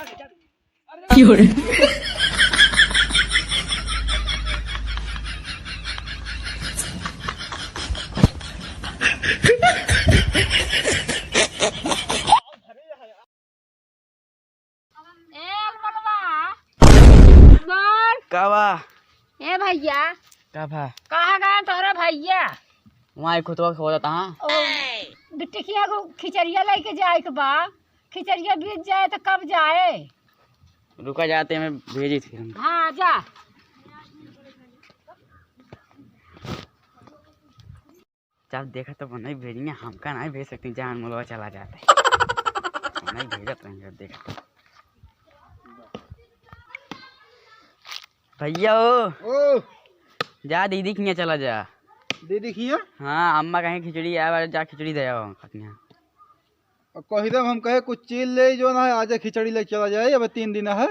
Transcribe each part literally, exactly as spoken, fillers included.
की हो रे? ए अलमनवा, बोल। का बा? ए भैया। का बा? कहाँ गए तोहरे भैया? वहाँ एक खुतवा खोलत हाँ। ओ, बिटिकिया को खिचड़िया लेके जाए के बा। खिचड़िया बीत जाए तो कब जाए? रुका जाते, मैं भेजी थी हम। हाँ, जा। जब देखा तो नहीं भेजिए, हमका नहीं भेज सकती, जान मुलवा चला जाते। नहीं भेजत रहेंगे, जब देखा। भैया हो। ओ। जा दीदी के यहाँ चला जा। दीदी के यहाँ? हाँ, अम्मा कहीं खिचड़ी आए, जा खिचड़ी दे आओ खतिया। और कही दे हम कहे कुछ चीज ले जो ना है, आज खिचड़ी ले चला जाए, अब तीन दिन है।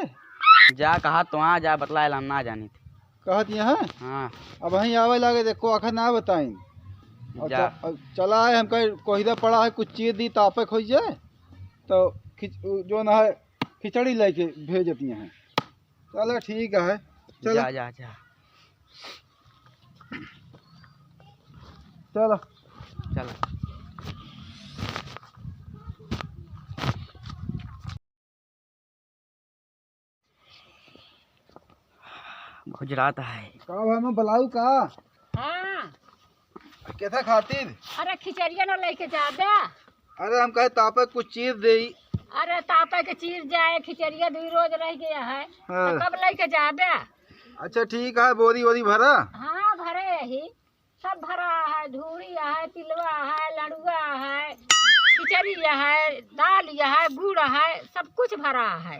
जा कहा तो आ जा, बतलाए ला, हम ना जानी थी। कहत यहाँ? हाँ। अब वहीं आवे लागे, देखो आखिर ना बताइन। और जा। च-, अब चला है, हम कहे कही दे पड़ा है, कुछ चीज दी तापक हो जाए, तो खिच-, जो ना है, खिचड़ी लेके भेजती हैं। चलो ठीक है, चलो। जा, जा, जा। चलो। चलो। बहुत रात है। का भाई, मैं बुलाऊ का? हाँ। कैसा खातिर? अरे खिचड़िया ना लेके जाबे। अरे हम कहे तापे कुछ चीर देई। अरे तापे के चीर जाए, खिचड़िया दुई रोज रह गया है। हाँ। तो कब लेके जाबे? अच्छा ठीक है, बोरी वोरी भरा? हाँ भरे यही, सब भरा है, धूड़ी है, तिलवा है, लड़ुआ है, खिचड़ी है, दाल है, गुड़ है, सब कुछ भरा है।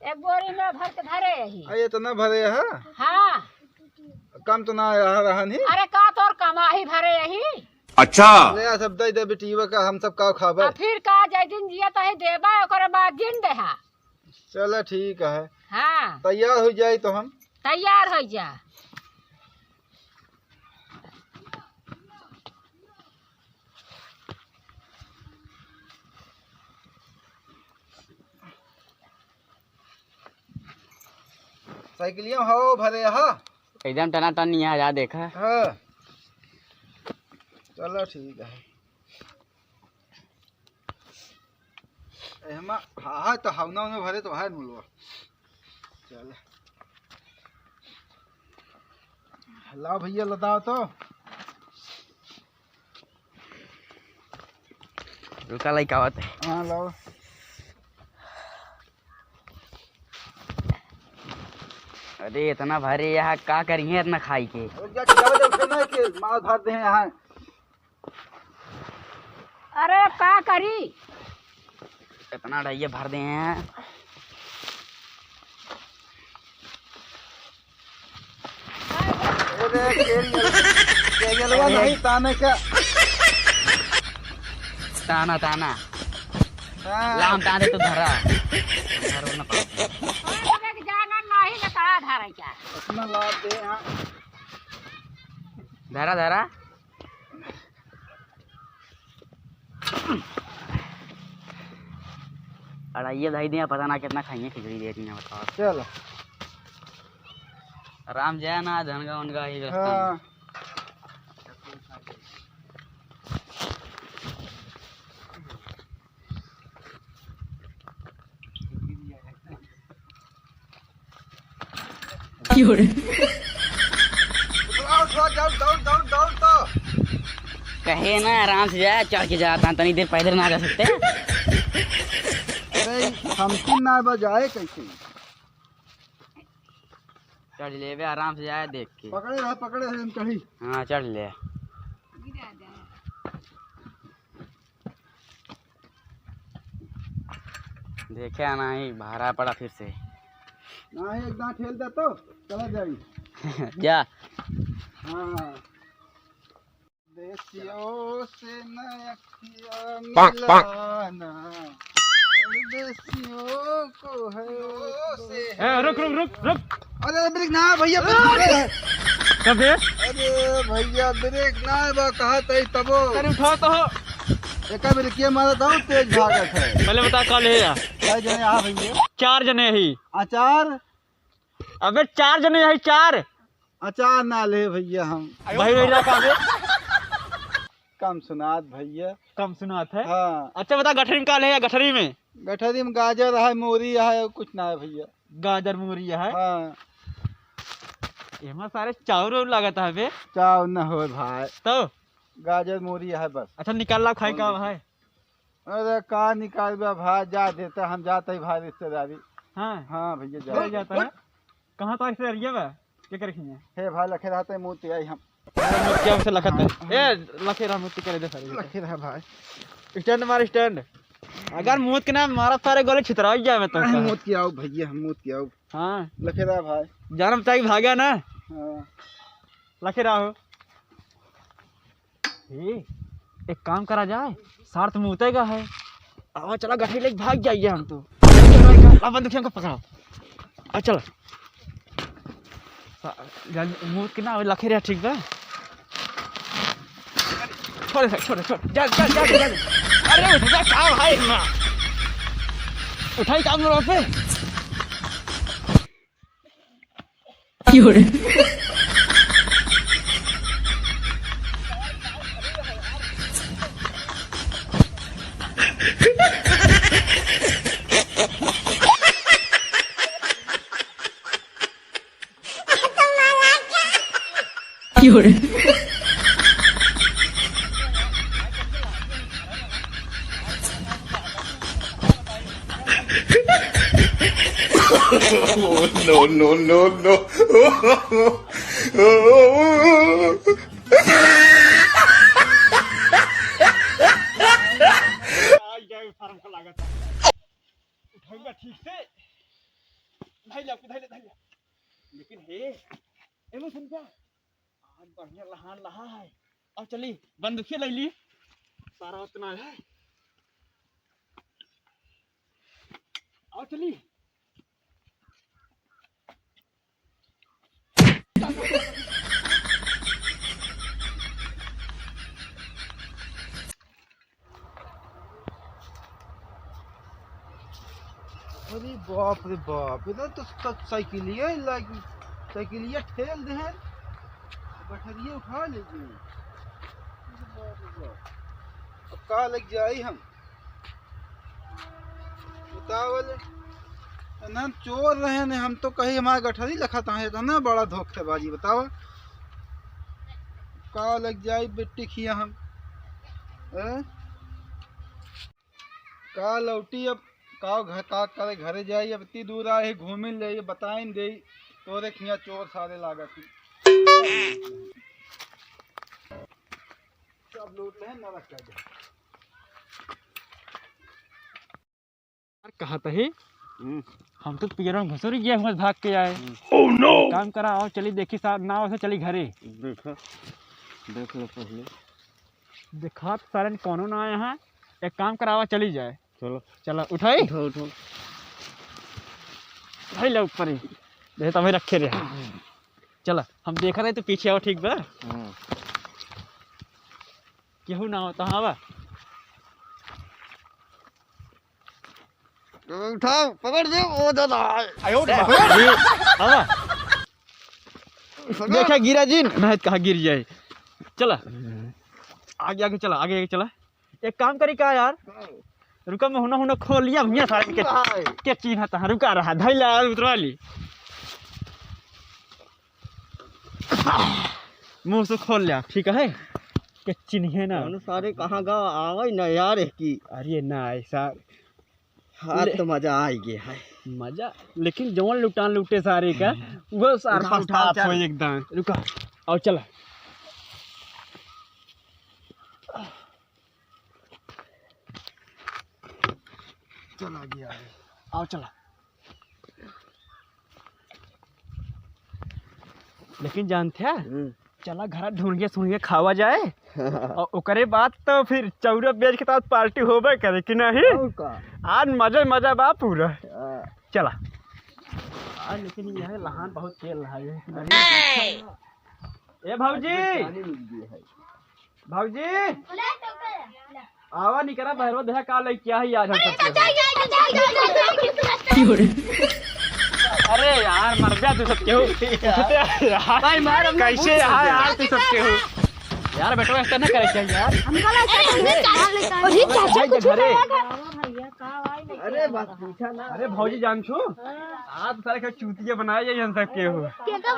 एक बोरी में भर के धरे यही। अरे इतना भरे है? हाँ। कम तो ना रहा, रहा नहीं? अरे का तोर कमाही भरे यही? अच्छा। ले आ, सब दे दे बेटीवा का, हम सब का खाबे? आ फिर का, जय दिन जिया तही देबे, ओकरे बाद जिन देहा। चला ठीक है। हाँ। तैयार हो जाई तो हम। तैयार हो जा। साइकिलिया हो भरे हा। एकदम टनाटन यहाँ जा देखा। हाँ। चलो ठीक है। एहमा हा, हा, तो हवना उना भरे तो है मुलवा। चल। लाओ भैया, लदाओ तो। रुका, लइका आवत है। हाँ, लाओ। अरे, इतना भारी यहाँ का करिए इतना खाई के? रुक जा, जाओ, जाओ, सुनो कि माल भर दे यहाँ। अरे, का करी? इतना ढैया भर दे हैं। अरे, केरियल, केरियलवा अरे। नहीं, ताने का। ताना, ताना। हाँ। लाम ताने तो धरा। धरो ना पाओ। अरे, एक जाना नहीं, ये तारा धरा क्या? इतना लाभ दे, हाँ। धरा, धरा। अढ़ाइये ढाई दिया, पता ना कितना खाइए खिचड़ी दे दिया, बताओ। चलो। आराम जाए ना, धनगा वनगा ही रास्ता में। हाँ। की हो रे? उठो, उठो, दौड़, दौड़, दौड़, दौड़ तो। कहे ना आराम से जाए, चढ़ के जाता, तनी देर पैदल ना जा सकते। अरे, हमकी ना बजाए कैसे? चढ़ लेबे आराम से जाए देख के। पकड़े रहे, पकड़े रहे, हम चढ़ी। हाँ, चढ़ ले। देखे ना ही भारा पड़ा फिर से। ना ही एक दांत ठेल दे तो चला जाई। जा। हाँ। देसियों से न अखियाँ पाक, पाक। मिलाना, परदेसियों को है। ए, रुक, रुक, रुक, रुक। अरे, ब्रेक ना, भैया, ब्रेक ना, ए। कब बे? अरे, भैया, ब्रेक ना बा, कहा तई तबो। अरे, उठाओ तो। एका ब्रेकिया मारत आऊ, तेज भागत है। पहले बता, का ले या? कै जने आ भैया? चार जने ही। अचार? अबे, चार जने ही, चार। अचार ना ले भैया हम। भाई, भाई, रखा दे। कम सुनात भैया। कम सुनात है? हाँ। अच्छा बता, गठरी में का ले या, गठरी में? गठरी में गाजर है, मूरी है, कुछ ना है भैया। गाजर मूरी है? हाँ। एमा सारे चाउर वाउर लागत है बे? चाउर न हो भाई। तो? गाजर मूरी है बस। अच्छा निकाल ला, खाई का भाई? अरे का निकालबा भाई, जा देता, हम जाते ही भाई रिश्तेदारी। हाँ। हाँ भैया, जा। चल जाता है। कहाँ तो रिश्तेदारी बा? के करे खिया? हे भाई लखे रहते, मुँह ते आई हम। क्या उसे लखत है? हाँ। ए, लखे रहा, मुँह ते करे दे सारे। लखे रहा भाई। Stand मार, stand। अगर मुँह के ना मारा, सारे गोले छितरा ही जाए मैं तो। अरे मुँह के आओ भैया, हम मुँह के आओ। हाँ। लखे रहा भाई। जानम चाहिए भागा ना। हाँ। लखे रहा हो। ए, एक काम करा जाए, सार तो मुतेगा है। आवा चला, गठरी लेके भाग जाइए हम तो। ला बंदूक हमको पकड़ा। आ चला। सा-, जल-, मुत के ना आवे, लखे रहा, ठीक बा? छोड़, छोड़, छोड़, छोड़। जा, जा, जा, जा। अरे उठ जा, का भाई ना? उठाई काम रोड पे। No, no, no, no। उठाऊंगा ठीक से। धइला, धइला, धइला। लेकिन हे, एमे सुन क्या? आज बढ़िया लहान लहा है। अब चली, बंदूकिया ले ली। सारा उतना है। अब चली। अरे बाप रे बाप, इधर तो स-, साइकिलिया ही लाग-, साइकिलिया ठेल दे हैं, गठरिया उठा ले जी। अरे बाप रे बाप, अब का लग जाई हम? बतावल, इन्हन चोर रहे ने, हम तो कही हमार गठरी लखत है, इतना बड़ा धोखेबाजी, बतावा। का लग जाई बेटी खिया हम, हैं? का लौटी अब, का घ-, का करे, घरे जाई, अब इतनी दूर आए, घूमिन ले, बताइन दे, तोरे खिया चोर सारे लागत हैं। सब लूट ले, नरक कर दे। यार, कहत ही, हम्म। हम तो पियरन घुसुर गया, हुआ भाग के आए। हम्म। Oh no! काम करा, आओ चली देखी साहब, ना हो से चली घरे। देखा, देख लो पहले। देखा तो सारे कौनो ना आया है, एक काम करा, आवा चली जाए। चलो। चला, उठाई? उठाओ, उठाओ। भाई ले ऊपर ही। दे तभी रखे रहे। चला, हम देखा रहे तो पीछे आओ, ठीक बा? हाँ। केहू ना होता, हाँ बा? उठाओ, पकड़ दे, ओ दादा। आयो रे। जी, आवा। पकड़। देखा गिरा जी, नहीं तो कहा गिर जाए। चला। आगे, आगे चला, आगे, आगे चला। एक काम करी का यार? रुका, मैं हुना, हुना खोल लिया भैया सारे के। भाई। के चीन्हा तहाँ, रुका रहा, धैला, उतरवा ली। मुँह से खोल लिया, ठीक है? के चिन्हे ना। कौनो सारे कहाँ गा आवे ना यार की। अरे ना, ऐसा आज ले। तो मजा आ ही गया है। मजा, लेकिन जवन लुटान लूटे सारे का, वो सार उठा, उठा, पछतात चल। हो एकदम। रुका, आओ चला। चला गया है। आओ चला। लेकिन जानते हैं, हम्म। चला घर ढूंढ के सूंघ के खावा जाए। और ओकरे बाद तो फिर चौरा बेच के साथ पार्टी होबे करे कि नहीं? और का? आज मजा ही मजा बा पूरा। हाँ। चला। आज लेकिन यह लहान बहुत तेल रहा है। अरे। ए भौजी। पानी मिल गया है। भौजी। आवा निकरा बहरवा, देखा का लइके आई आज हम सबके हो। अरे यार, मर जा तू सबके हो। उठते यार। भाई मार, हम कैसे लोग यार, यार तू सबके हो। यार बेटवा, ऐसा ना करे चाहिए यार। अरे चाचा, कुछ घरे। अरे बात पूछा ना। अरे भौजी जान छू, आज सारे के चूतिया बनाया जाए हम सबके हो।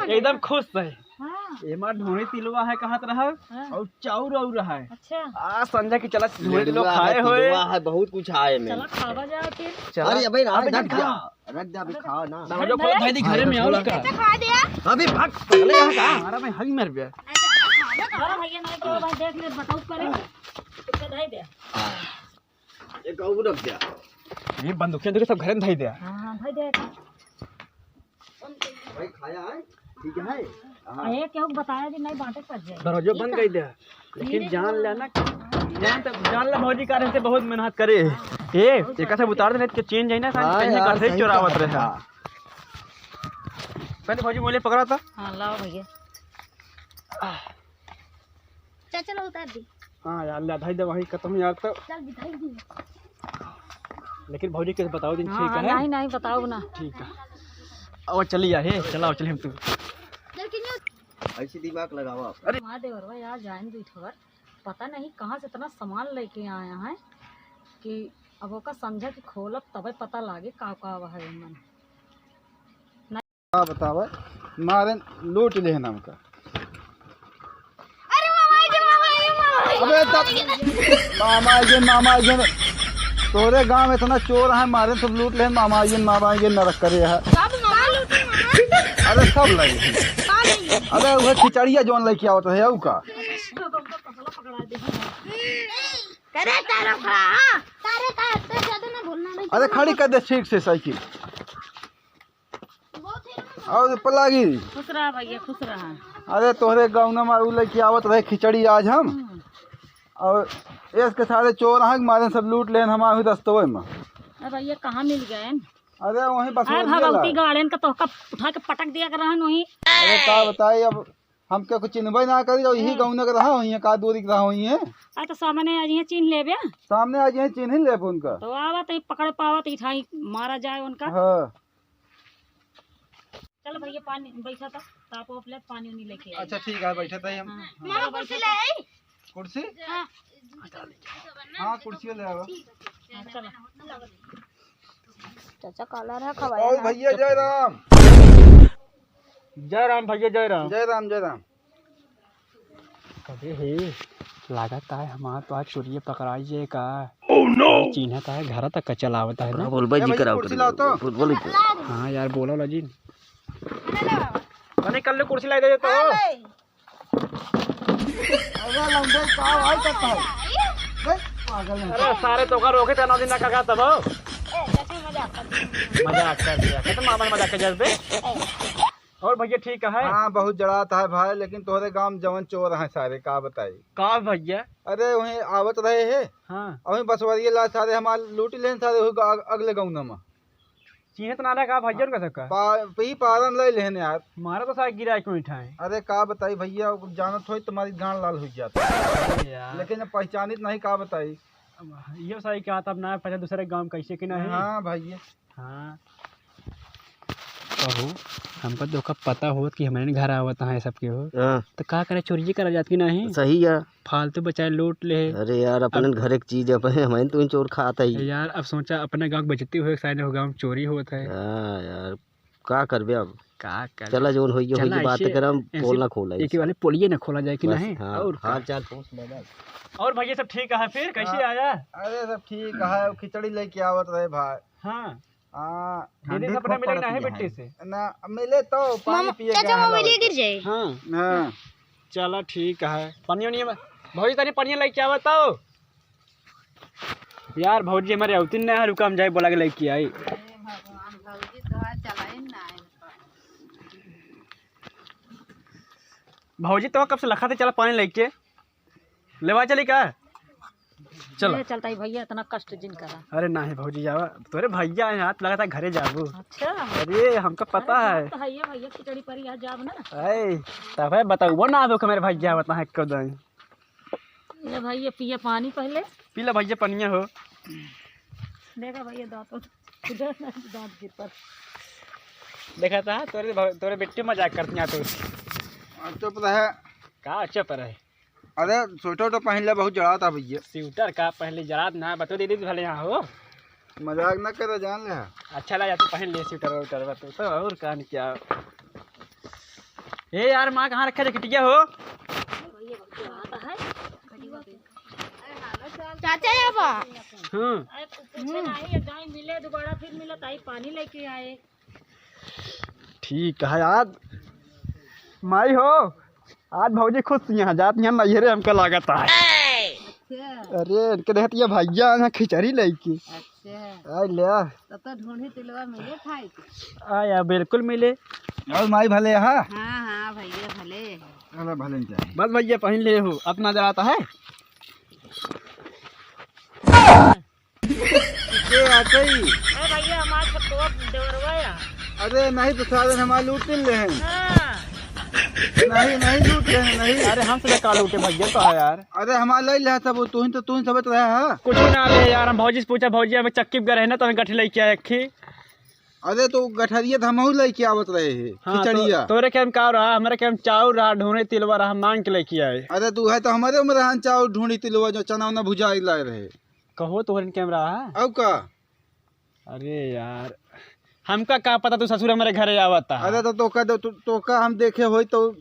एकदम खुश है। हाँ। एमा ढोने तिलवा है, कहत रहा, हाँ। और चाउर और है। अच्छा। आ, संझा की चला ढोने तिलवा लेडुआ है, खाए होए। तिलवा है, बहुत कुछ आए में। चला खावा जाए फिर। चला। अरे अबे, अबे रख जा। जा। रख जा, अबे खाओ ना। दरवाजा खोल, भाई, घरे में आओ का? अच्छा, खा दिया। अबे भाग, चले यहाँ का? हमारा भाई हगी मर गया। अच्छा, खा दे, खा दे। भैया, नहीं तो भाई देख ले, बताओ करे। इतना दे दे। एक और रख दिया। ये बंदूकिया देखो, सब घरे में धई दिया। हाँ, हाँ, धई दे। भाई खाया है? ठीक है? हाँ। अरे, क्यों बताया जी, नहीं बांटे पड़ जाए। दरवाजो बंद कर दिया। लेकिन जान ले ना, जान तक, जान ले भौजी कारण से बहुत मेहनत करे। हाँ। ए, एक से उतार दे, नहीं तो चेन जाई ना, हाँ कहीं यार, घर से सही चोरावत कहा। रहे। हाँ। पहले भौजी मोले पकड़ा था। हाँ, लाओ भैया। चाचा लो उतार दी। हाँ यार, ले धई दे वही खत्म यार तो। चल दिखाई दी। लेकिन भौजी के बताओ दिन हाँ, ठीक हाँ, है? नहीं, नहीं, बताओ ना। ठीक है। और चली जा, हे, चलाओ, चली हम तू। लेकिन ये ऐसी दिमाग लगावा। अरे। हाँ देवरवा यार, जान दी थोड़ा। पता नहीं कहाँ से इतना सामान लेके आया है कि अब ओका संझा के खोलब तबे पता लागे का का है मन। का बतावे, मारे लूट लेहन हमका। अरे मामा जी, मामा जी, मामा जी। अबे तब मामा जी, मामा जी, तोरे गांव में इतना चोर है, मारे सब लूट लेहन, मामा जी, मामा जी नरक करे है। सब मामा लूटे मामा। अरे सब लगे। का लगे? अबे वह खिचड़िया जोन लेके आवत है, ऊ का? करे तारा खड़ा, हाँ। तारे का इतना ज्यादा ना बोलना नहीं। अरे खड़ी कर दे ठीक से साइकिल। और पलागी। खुश रहा भैया, खुश रहा। अरे तोहरे गाँव में उ लेके आवत रहे खिचड़ी आज हम। हम्म। और इसके सारे चोर हैं, मारे सब लूट लेन हमारे हुई रस्तवे में। अरे भैया कहाँ मिल गए? अरे वहीं बस अरे वो भगवती गेला। गाड़न का तोहका उठा के पटक दिया कर रहन वहीं। अरे का बताई अब, हमके कुछ चिन्हबे ना करी, और यही हाँ। गाँव के रहा हुई है, का दूरी के रहा हुई है। अरे तो सामने आज यहाँ चिन्ह लेबे। सामने आज यहाँ चिन्ह ही लेबे उनका। तो आवा तो पकड़ पावा तो इठाई मारा जाए उनका। हाँ। चल भैया पानी बैठा था, ताप वाप ले, पानी उनी लेके आ। अच्छा ठीक है, बैठा था हम। हाँ। मामा कुर्सी ले आई। कुर्सी? हाँ। हाँ कुर्सी ले आवा। हाँ, चलो। चाचा काला रहा खवाया और ना। भैया जय राम। जय राम भैया, जय राम। जय राम, जय राम। अबे हे, लागत है हमार तो आज चोरिये पकड़ाई जे का। Oh no! चिन्हत है, घर तक का चलावत है ना। बोल भाई ए जी, भैया, कराओ, कुर्सी कराओ। लाओ तो। बोल, बोल, बोल। हाँ यार, बोलो ला जी। अरे कर ले, कुर्सी लाई दे तो। हाँ भाई। अरे लंबे का भाई करता है? देख, पागल है। अरे सारे तो का रोके थे, नौ दिन ना का तब। ए, चाचा मजाक कर दिया। मजाक कर दिया। कहते मामा ने मजाक कर जज्बे। और भैया ठीक है? हाँ, बहुत जड़ात है भाई, लेकिन तोहरे गांव में जवन चोर हैं सारे, का बताई? का भैया? अरे वहीं आवत रहे हैं। हाँ। वहीं बसवरिया ला सारे हमार लूट लेन सारे, वही ग-, अगले गाँव में। चीन्हे तो ना रहा का भैया उनका सबका? पा-, पी पारन ले लेन यार। मारा तो सारे गिरा के उठाए। अरे का बताई भैया, जानत होई तुम्हारी गांड लाल हो जाता। अरे यार। लेकिन अब पहचानित नहीं, का बताई? अब ये सारे क्या, तब ना पहले दूसरे गांव कैसे के ना है? हाँ भैया। हाँ। कहू, हमका तो ओका पता होत कि हमरे घर आवत हैं सबके हो। हाँ। तो का करे, चोरिये करा जात कि नहीं? सही है। फालतू बचाए लूट ले। अरे यार, अपने अब घर एक चीज है, अपने, हमें तो चोर खात है। यार, अब सोचा, अपने गांव की बेइज्जती होए, सारे हो गांव में चोरी होत है। हाँ यार, का करबे अब? का करबे? चला, जौन होई, चला, होई, बात ऐसे, करम, ऐसे, पोल ना खोला एक ऐसे। वाले पोलिये ना खोला जाए कि बस, नहीं? हाँ, और का? हाल चाल पूछ ले बस। और भैया सब ठीक है फिर? कैसे हाँ। आया? अरे सब ठीक है, खिचड़ी लेके आवत रहे भाई। हाँ। हाँ, दीदी ठंडी सपना खूब मिले पड़त नहीं है। बिट्टी से? ना, मिले तो पानी मामा, पिए चाचा, गए हैं मोबाइल लौट। गिर जाए। हाँ। हाँ। चला ठीक है। पानी उनी में, भौजी तनी पानी लेके आवा तो। यार भौजी हमारे अवती नहीं है, रुका हम जाए बोला के लेके आई। हे भगवान, भौजी तो आज चलाई ना आए। भौजी तो कब से लखा थे, चला पानी लेके। लेवा चली का? चल। ले चलता ही भैया, इतना कष्ट जिन करा। अरे नाही भौजी, जावा, तोरे भैया हैं, हाथ लगाता घरे जाबू। अच्छा। अरे हमका पता अरे है। बात तो है ये भैया, खिचड़ी परी आज जाब ना। ऐ, तबे बताऊ, वो ना आवे मेरे भैया, बता है कदम। ले भैया, पिया पानी पहले। पी ले भैया, पनिया हो। देखा भैया, दांत, दांत गिर पर। देखा था, तोरे भ-, तोरे बेटी मजाक करती हैं तू। अब चुप रहे। का चुप रहे? अरे, स्वेटर तो पहन ले, बहुत जड़ात है भैया। स्वेटर का पहले जड़ात ना, बतो दीदी भले यहाँ हो। मजाक ना करे, जान ले। अच्छा ला जा, तू पहन ले स्वेटर वेटर, बतो तो और कान क्या। ए यार, माँ कहाँ रखे जैकेटिया हो? चाचा, या बा। हम्म। अरे, कुछ नहीं, ये गाय मिले दोबारा, फिर मिले, ताई पानी लेके आए। ठीक है यार। माई हो, आज भौजी खुश यहाँ जात यहाँ नैहरे हमका लागत है। अच्छा। अरे, इनके देखत ये भैया यहाँ खिचड़ी लेके। अच्छा। आ ले। तब तो ढूंढी तिलवा मिले खाए के। आ या, बिल्कुल मिले। और माई भले यहाँ? हाँ, हाँ, भैया भले। अरे, भले नहीं चाहिए। बस भैया, पहन ले हो, अपना जराता है। के आते ही? ए भैया, हमार छोटवा देवरवा या। अरे नहीं तो सारे हमार लूट ले हैं। हाँ। नहीं, नहीं लूट ले हैं, नहीं। अरे हम सब का लूटे भैया, तो है यार। अरे हमार ले ले सब, तू ही तो, तू ही सब रहा है। कुछ ना ले यार, हम भौजी से पूछा, भौजी हमें चक्की पे गए रहे ना, तो हमें गठरी लेके आए अक्खी। अरे तो गठरिया तो हमहू लेके आवत रहे हैं, हाँ, तो खिचड़िया। तोरे के हम का रहा, हमारे के हम चाउर रहा, ढोने तिलवा रहा, हम मांग के लेके आए। अरे तू है तो हमारे में रहा, चाउर ढोने तिलवा, जो चना उना भुजाई लाए रहे। कहो तोहरन के हम रहा। अब का? अरे यार, हमका का पता तू ससुर हमारे घरे आवत है। अरे तो तोका दे, तू, तोका हम देखे होई तो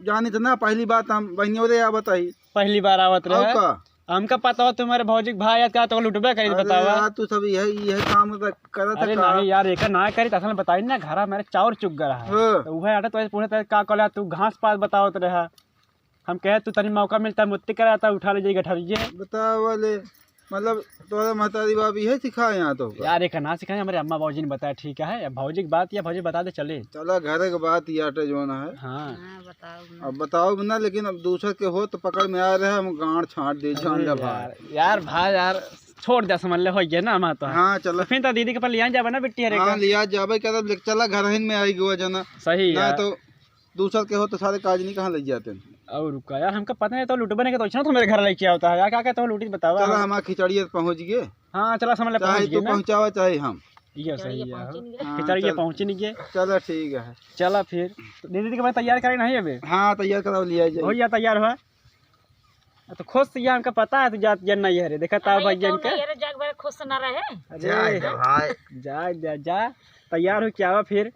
जानित ना, पहली बात हम बहनियों रे आवत ही। पहली बार आवत रहे। का? हमका पता हो तुम्हारे भौजी के भाई का तो लुटबे करी, अरे बतावा। यार, तू सब यही, यही काम तो करत अरे का? नहीं यार, एका ना करी, असल में बताई ना, घरा मेरे चाउर चुक गया है। हाँ। तो वह आटा तो ऐसे पूछे, "का कहला तू घास पात बतावत रहा?" हम कहे, "तू तनी मौका मिलता, मुत्ती कराता, उठा ले जाई गठरिये।" बतावा ले। मतलब, तोहरे महतारी बाप इहे सिखाए यहाँ तो का? यार, एक ना सिखाए, हमारे अम्मा बाबूजी ने बताया, ठीक है। अब भौजी की बात या भौजी बता दे, चले। चला, घरे के बात या टे जौन है। हाँ। हाँ, बताओ ना। अब बताओ ना, लेकिन अब दूसर के हो तो पकड़ में आ रहे, हम गांड छाट दे, जान अरे ले भाई। यार, यार भाई, यार, छोड़ दे, समझ ले, हो गया ना, हमारा तो है। हाँ, चलो। तो फिर तो दीदी के पास लिया जाबे ना, बिट्टी हरे हाँ, का। लिया जाबे, कदम ले, चला, घर ही में आई गवा जना। सही ना यार। तो दूसर के हो तो सारे काजनी कहाँ ले जाते हैं? और का यार, हमका पता नहीं तो लुटबे नहीं के तो अच्छा तो मेरे घर लेके आवता है यार, क्या कहते हो लूटी बतावा चला, हम। हमार खिचड़िया पहुँच गए। हाँ, चला, समझ ले, चाहे पहुँच गए तू ना। पहुँचावा, चाहे हम। ये सही है। हाँ, खिचड़िया चल। पहुँच नहीं गए। चला, ठीक है। चला फिर। तो दीदी के बाद तैयार करे नहीं अबे? हाँ, तैयार करा लिया जाए। भैया तैयार हुआ? तो खुश तो ये हमका पता है, तू जात जन नहीं है रे। देखा था अरे, भाई जन तो के। नहीं है रे, जग भर खुश ना रहे। अरे। जाए दे भाई। जा, जा, जा। तैयार हो क्या हुआ फिर?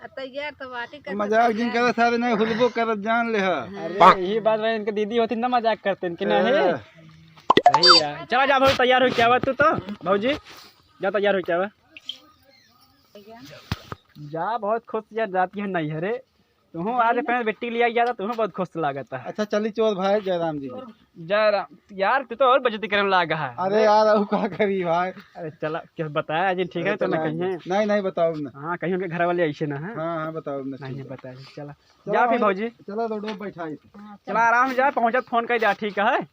आ, तैयार तो बाटी कर मजाक जिन तैयार। करे सारे नहीं हुलबो करत जान ले हा। अरे, यही बात भाई, इनके दीदी होती ना मजाक करते इनके ना है। हाँ। सही है। चला जा भाई, तैयार हो क्या हुआ तू तो? भौजी, जा तैयार हो क्या हुआ? जा, बहुत खुश यार, जाती है नहीं है रे। तुहूँ आज अपने बेटी लिया गया था, तुहूँ बहुत खुश लागत है। अच्छा, चली चोर भाई जयराम जी। जयराम, यार, तू तो और बेइज्जती करने लागा है। अरे यार, अब का करी भाई? अरे चला, क्या बताया आज, ठीक है, हाँ, तो ना चला, कहीं। नहीं, नहीं, बताओ ना। हाँ, कहीं उनके घर वाले ऐसे ना है। हाँ, हाँ, बताओ ना, नहीं, ठीक नहीं है। बताया, चला। चला जा फिर भाई, भौजी। चला, रोड पे बैठा है। हाँ, चला, आराम से जा, पहुँचा, फोन कर दिया, ठीक है।